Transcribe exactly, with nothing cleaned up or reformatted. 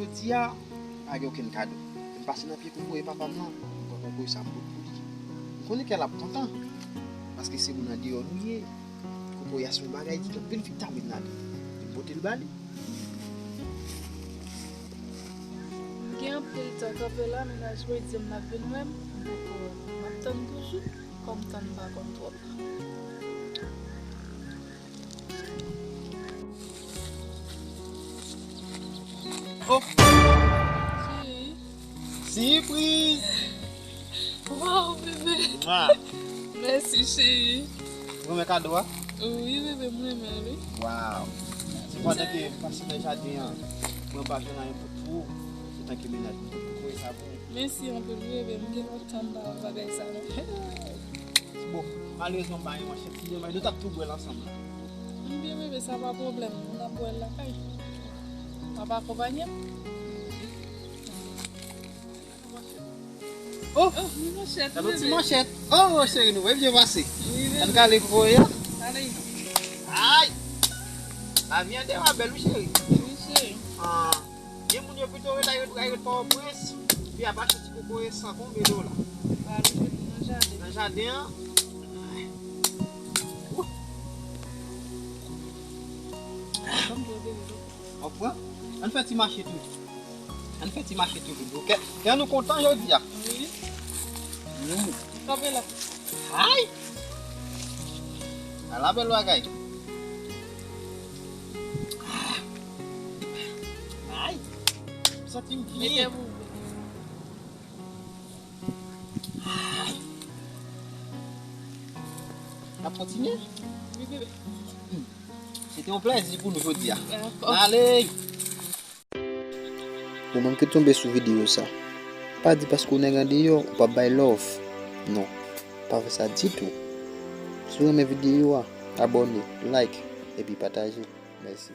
Jodi a, m pa gen okenn kado. M pase nan pye kokoye papa m lan, m pran kokoye sa m pot pou li. M konnen kè l ap kontan, paske se moun andeyò nou ye. Kokoye a se yon bagay ki gen anpil vitamin ladan l. M pote l ba li. M gen anpil tan kanpe la, mennaj mwen di m l ap vin wè m, m poko wè l. M ap tann toujou, kòm tan m pa konn twòp. Oh! Cheri. Sipriz! Waw, bebe! Mwa! Mèsi, cheri. Ou renmen kado a? Wi, bebe, m renmen l, wi. Waw! Se pandan ke m pase nan jaden an, mwen pa jwenn anyen pou, pou ou, se tanke mennaj mwen pou kokoye sa pou ou. Mèsi anpil, wi, bebe, m gen lontan m pa wè bagay sa, non. Bon, malerezman, m pa gen manchèt, sinon, nou t ap tou bwè l ansanm la. M byen, bebe, sa pa pwoblèm. Nou t ap bwè l lakay. W ap akonpanye m? Oh! Oh, yon manchèt, wi, bebe. Yon ti manchèt. Oh, cheri, nou byen pase. Wi, bebe. Ann kale kokoye a. Ale. Ay! Lavi andeyò a bèl, wi, cheri. Wi, cheri. Ah. Gen moun yo pito ret la, yo ret Pòtoprens, epi y ap achte ti kokoye san konbyen dola? Nan jaden an. Ou pran? Ann fè ti mache tou. Ann fè ti mache tou, bebe. Kè, kè nou kontan jodi a. Wi. Mm. Kanpe la. Ay! Ala bèl bagay. Ay! M santi m byen. Mete pou ou. N ap kontinye? Wi, bebe. Hmm. Se te yon plèzi pou nou jodi a. Dakò. Ale! Ou menm ki tonbe sou videyo sa, pa di paske w nèg andeyò, ou p ap bay love. Non, pa fè sa ditou. Si w renmen videyo a, abòne, like, epi pataje. Mèsi.